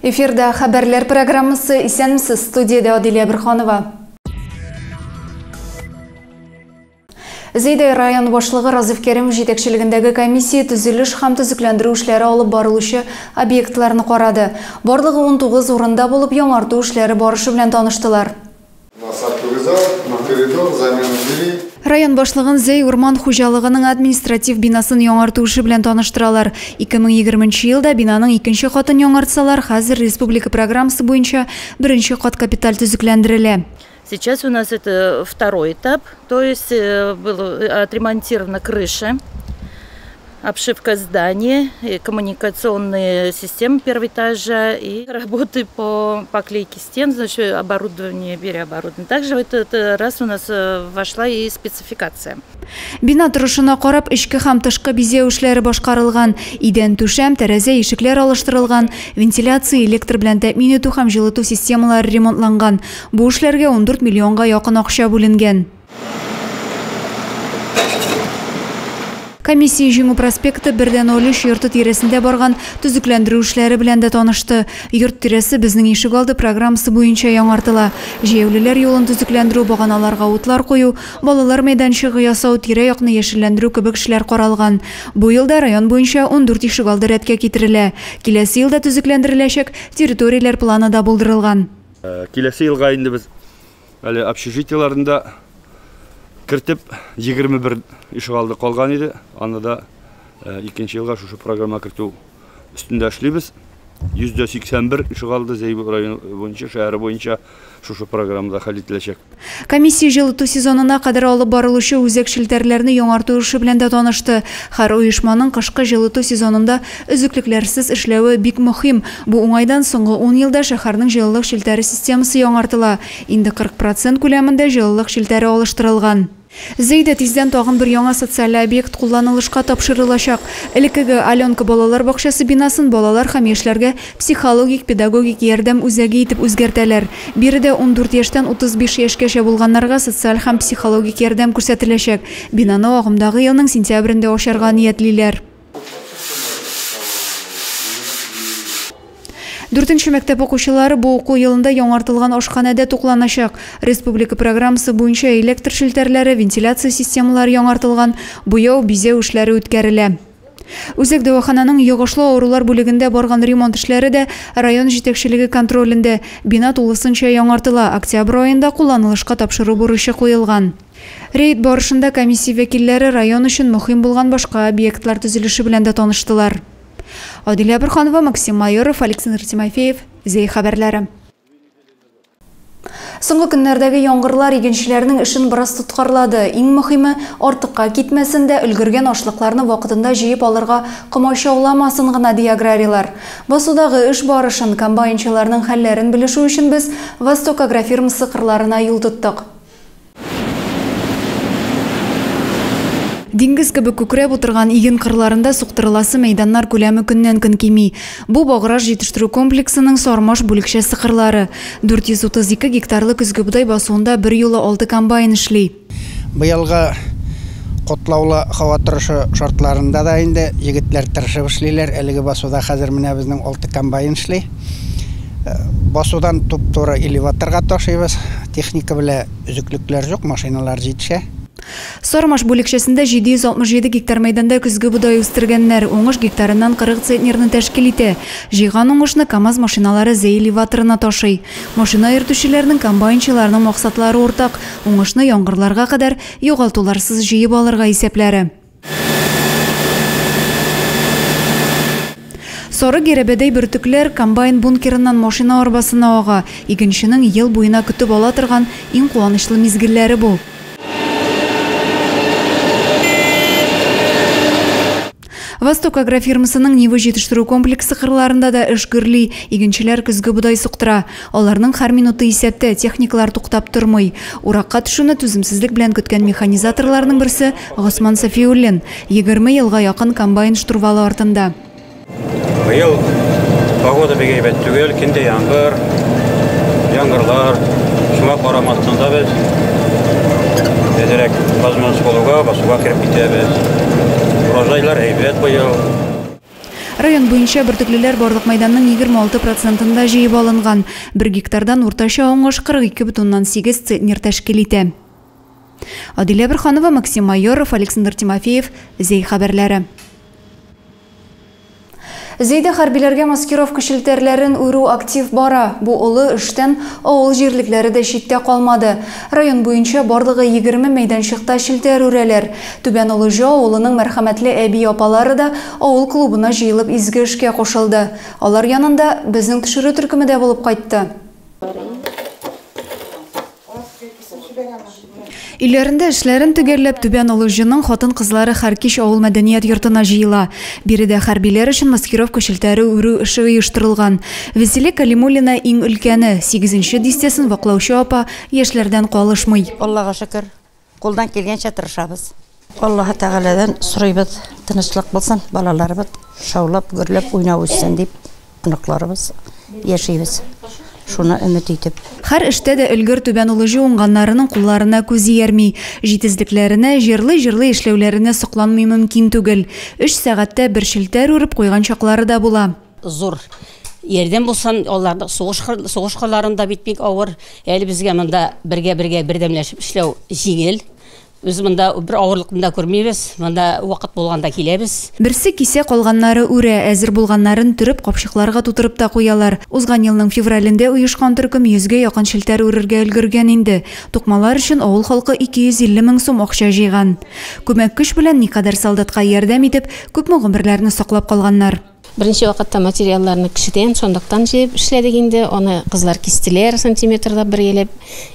Эфирда хәбәрләр программасы. Исәнмесез, студиядә Адилә Бирханова. Зәйдә район башлыгы Разиф Кәримов җитәкчелегендәге комиссия төзелеш һәм төзекләндерү эшләре алып барылучы объектларны карады. Барлыгы 19 урында булып яңарту эшләре барышы белән таныштылар. Район башлыгын Зәй урман хуҗалыгының административ бинасын яңарту эше белән таныштыралар. 2020 елда бинаның икенче катын яңартсалар, хәзер республика программасы буенча беренче кат капиталь төзекләндерелә. Сейчас у нас это второй этап, то есть была отремонтирована крыша, обшивка здания, коммуникационные системы первого этажа и работы по поклейке стен, значит, оборудование, переоборудование. Также в этот раз у нас вошла и спецификация. Бина торышына карап, эчке һәм тышкы бизәү эшләре башкарылган, идән, түшәм, тәрәзә, ишекләр алыштырылган, вентиляция, электр белән тәэмин итү һәм җылыту системалары ремонтланган. Бу эшләргә 14 миллионга якын акча бүленгән. Комиссия Җиңү проспекты 1.03 йорты тирәсендә барган төзекләндерү эшләре белән дә танышты. Йорт тирәсе безнең ишегалды программасы буенча яңартыла. Җәяүлеләр юлын төзекләндерү, баганаларга утлар кую, балалар мәйданчыгы ясау, тирә-якны яшелләндерү кебек эшләр каралган. Бу елда район буенча 14 ишегалды рәткә китерелә. Киләсе елда төзекләндереләчәк территорияләр планы да булдырылган. Киләсе елга инде без әле общежитиеләрендә кертеп 21 ишегалды калган иде. Аны да икенче елга шушы программа кертү өстендә эшлибез. 181 ишегалды Зәй районы буенча, шәһәре буенча шушы программада хәл ителәчәк. Комиссия җылыту сезонына кадәр алып барылучы үзәк челтәрләрне яңарту эше белән дә танышты. Һәр оешманың кышкы җылыту сезонында өзеклекләрсез эшләве бик мөһим. Бу уңайдан соңгы 10 елда шәһәрнең җылылык челтәре системасы яңартыла. Инде 40% күләмендә җылылык челтәре алыштырылган. Зәйдә тиздән тагын бер яңа социаль объект кулланылышка тапшырылачак. Элеккеге Аленка балалар бакчасы бинасын балалар һәм яшьләргә психологик, педагогик ярдәм үзәге итеп үзгәртәләр. Биредә 14 яшьтән 35 яшькәчә булганнарга социаль һәм психологик ярдәм күрсәтеләчәк. Бинаны агымдагы елның сентябрендә ачарга ниятлиләр. Дүртенче мәктәп укучылары бу уку елында яңартылган ашханәдә тукланачак. Республика программасы буенча электр челтәрләре, вентиляция системалары яңартылган, буяу, бизәү эшләре үткәрелә. Үзәк дәвахананың йогышлы авырулар бүлегендә барган ремонт эшләре дә район җитәкчелеге контролендә. Бина тулысынча яңартыла. Октябрь аенда кулланылышка тапшыру бурычы куелган. Рейд барышында комиссия вәкилләре район өчен мөһим булган башка объектлар төзелеше белән дә таныштылар. Адилә Бирханова, Максим Майоров, Александр Тимофеев, Зәй хәбәрләре. Соңгы көннәрдәге яңгырлар игенчеләрнең эшен бераз тоткарлады. Иң мөһиме, артыкка китмәсен дә, өлгергән ашлыкларны вакытында җыеп алырга комачауламасын гына, ди аграрийлар. Басудагы эш барышын, комбайнчыларның хәлләрен белешү өчен без Восток агрофирмасы кырларына юл тоттык. Диңгез кебек күкрәп утырган иген кырларында суктырыласы мәйданнар күләме көннән-көн кими. Бу Баграж җитештерү комплексының Сармаш бүлекчәсе кырлары. 432 гектарлы көзге бодай басуында бер юлы 6 комбайн эшли. Быелгы котлаулы һава торышы шартларында да инде егетләр тырышып эшлиләр. Әлеге басуда хәзер менә безнең 6 комбайн эшли. Басудан туп-туры элеваторга ташыйбыз. Техника белән өзеклекләр юк, машиналар җитешә. Сармаш бүлекчәсендә 767 гектар мәйданда көзге бодай үстергәннәр. Уңыш гектарыннан 40 центнерны тәшкил итә. Җыйган уңышны КАМАЗ машиналары Зәй элеваторына ташый. Машина йөртүчеләрнең, комбайнчыларның максатлары уртак. Уңышны яңгырларга кадәр югалтуларсыз җыеп алырга исәпләре. Сары гәрәбәдәй бөртекләр комбайн бункерыннан машина арбасына ага. Игенченең ел буена көтеп ала торган иң куанычлы мизгелләре бу. Восток агрофирмасының Нива җитештерү комплексы кырларында да эш гөрли. Игенчеләр көзге бодай суктыра. Аларның һәр минуты исәптә, техникалар туктап тормый. Уракка төшүне түземсезлек белән көткән механизаторларның берсе Госман Сафиуллин. 20 елга якын комбайн штурвалы артында. Быел погода бик әйбәт түгел, көнде яңгыр, яңгырлар. Шуңа карамастан да без әзерәк базмас булуга, басуга кереп китәбез. Урожайлар әйбәт быел. Район буенча бөртеклеләр барлык мәйданның 26 процентында җыеп алынган. Бер гектардан уртача уңыш 42,8 центнер тәшкил итә. Адилә Борһанова, Максим Майоров, Александр Тимофеев, Зәй хәбәрләре. Зәйдә хәрбиләргә маскировка челтәрләрен үрү актив бара. Бу олы эштән авыл җирлекләре дә читтә калмады. Район буенча барлыгы 20 мәйданчыкта челтәр үрәләр. Түбән Олыҗа авылының мәрхәмәтле әби-апалары да авыл клубына җыелып изге эшкә кушылды. Алар янында безнең төшерү төркеме дә булып кайтты. Өйләрендә эшләрен төгәлләп, Түбән Олыҗының хатын-кызлары һәр кич авыл мәдәният йортына җыела. Биредә хәрбиләр өчен маскировка челтәре үрү эше оештырылган. Вәсилә Калимуллина иң өлкәне, сигезенче дистәсен ваклаучы апа яшьләрдән калышмый. Аллага шөкер, кулдан килгәнчә тырышабыз. Аллаһы Тәгаләдән сорыйбыз, тынычлык булсын, балаларыбыз шаулап, гөрләп уйнап үссен дип, оныкларыбыз яшибез. Шуны өмет итеп. Һәр эштә дә өлгер Түбән Олыҗы уңганнарының кулларына күз иярми. Җитезлекләренә, җырлый-җырлый эшләүләренә сокланмый мөмкин түгел. Өч сәгатьтә бер челтәр үреп куйган чаклары да була. Зур ярдәм булсын, аларның сугыш кырларында бит бик авыр. Әле безгә монда бергә-бергә бердәмләшеп эшләү җиңел. Без монда бер авырлыкны да күрмибез, монда вакыт булганда киләбез. Берсе кисә, калганнары үрә, әзер булганнарын төреп, капчыкларга тутырып та куялар. Узган елның февралендә оешкан төркем йөзгә якын челтәр үрергә өлгергән инде. Тукмалар өчен авыл халкы 250 мең сум акча җыйган. Күмәк көч белән никадәр солдатка ярдәм итеп, күпме гомерләрне саклап калганнар. Беренче вакытта материалларны кешедән, сондыктан җыеп эшләдек инде. Аны кызлар кистеләр сантиметрлап бергәләп.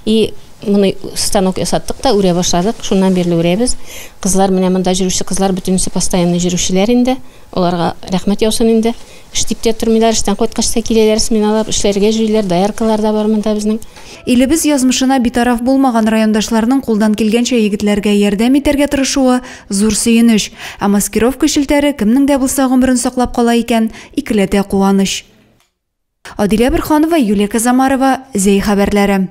И моны станок ясаттык та үрә башладык. Шуннан бирле үрәбез. Кызлар менә монда йөрүче кызлар бөтенесе постоянно йөрүчеләр инде. Аларга рәхмәт яусын инде. Эш дип тә тормыйлар, эштән кайткач та киләләр, сменалап эшләргә йөриләр, дояркалар да бар монда безнең. Илебез язмышына битараф булмаган райондашларның кулдан килгәнчә егетләргә ярдәм итәргә тырышуы зур сөенеч. Ә маскировка челтәре кемнең дә булса гомерен саклап кала икән, икеләтә куаныч. Адилә Борһанова, Юлия Казамарова, Зәй хәбәрләре.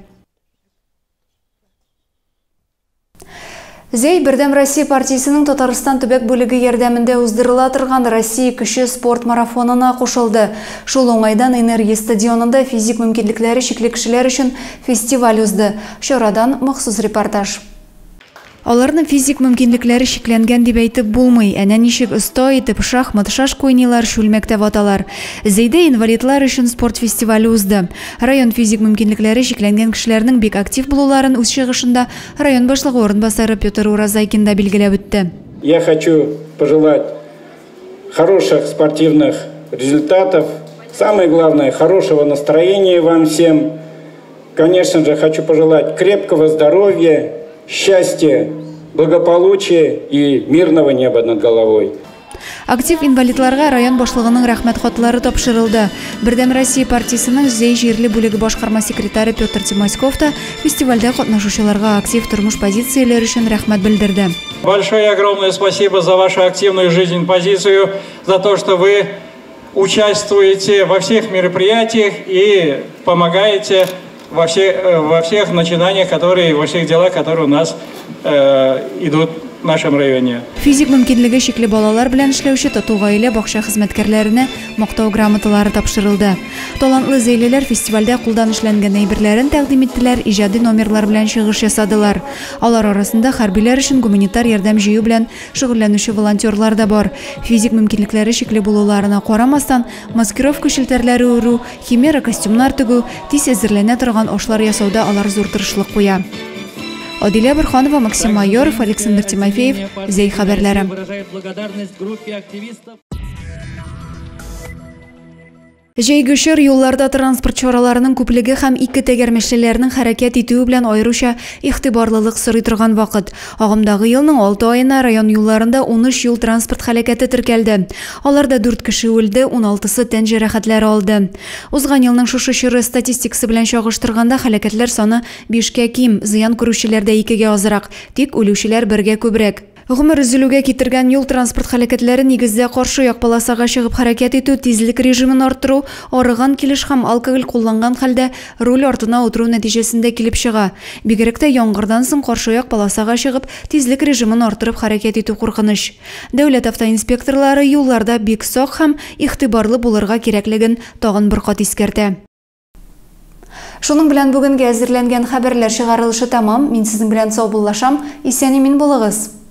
Зәй Бердәм Россия партиясенең Татарстан төбәк бүлеге ярдәмендә уздырыла торган Россия көче спорт марафонына кушылды. Шул уңайдан Энергия стадионында физик мөмкинлекләре чикле кешеләр өчен фестиваль узды. Чарадан махсус репортаж. Аларның физик мөмкинлекләре чикләнгән дип әйтеп булмый. Әнә ничек оста итеп шахмат, шашка уйныйлар, шүлмәктә ваталар. Зәйдә инвалидлар өчен спорт фестивале узды. Район физик мөмкинлекләре чикләнгән кешеләрнең бик актив булуларын үз чыгышында район башлыгы урынбасары Петр Уразайкин да билгеләп үтте. Я хочу пожелать хороших спортивных результатов, самое главное, хорошего настроения вам всем. Конечно же, хочу пожелать крепкого здоровья, счастья, благополучия и мирного неба над головой. Актив инвалидларга район башлыгының рәхмәт хатлары тапшырылды. Бердәм Россия партиясенең Зәй җирле бүлеге башкарма секретаре Петр Тимоськов та фестивальдә катнашучыларга актив тормыш позицияләре өчен рәхмәт белдерде. Большое огромное спасибо за вашу активную жизненную позицию, за то, что вы участвуете во всех мероприятиях и помогаете во всех начинаниях, которые, во всех делах, которые у нас идут в нашем районе. Физик мөмкинлеге чикле балалар белән эшләүче тату гаилә бакча хезмәткәрләренә мактау грамоталары тапшырылды. Талантлы зәйлеләр фестивальдә кулдан эшләнгән әйберләрен тәкъдим иттеләр, иҗади номерлар белән чыгыш ясадылар. Алар арасында хәрбиләр өчен гуманитар ярдәм җыю белән шөгыльләнүче волонтерлар да бар. Физик мөмкинлекләре чикле булуларына карамастан, маскировка челтәрләре үрү, химера костюмнар тегү, тиз әзерләнә торган ашлар ясауда алар зур тырышлык куя. Адилә Борһанова, Максим Майоров, Александр Тимофеев, Зәй хәбәрләре. Җәйге чор юлларда транспорт чараларының күплеге һәм ике тәгәрмәчлеләрнең хәрәкәт итүе белән аеруча игътибарлылык сорый торган вакыт. Агымдагы елның 6 аена район юлларында 13 юл транспорт һәлакәте теркәлде. Аларда 4 кеше үлде, 16-сы тән җәрәхәтләре алды. Узган елның шушы чоры статистикасы белән чагыштырганда һәлакәтләр саны 5-кә ким, зыян күрүчеләр дә 2-гә азрак, тик үлүчеләр 1-гә күбрәк. Гомер өзелүгә китергән юл-транспорт һәлакәтләре нигездә каршы як полосага чыгып хәрәкәт итү, тизлек режимын арттыру, арыган килеш һәм алкоголь кулланган хәлдә руль артына утыру нәтиҗәсендә килеп чыга. Бигрәк тә яңгырдан соң каршы як полосага чыгып, тизлек режимын арттырып хәрәкәт итү куркыныч. Дәүләт автоинспекторлары юлларда бик сак һәм игътибарлы булырга кирәклеген тагын бер кат искәртә. Шуның белән бүгенгә әзерләнгән хәбәрләр чыгарылышы тәмам. Мин сезнең белән саубуллашам. Исән-имин булыгыз!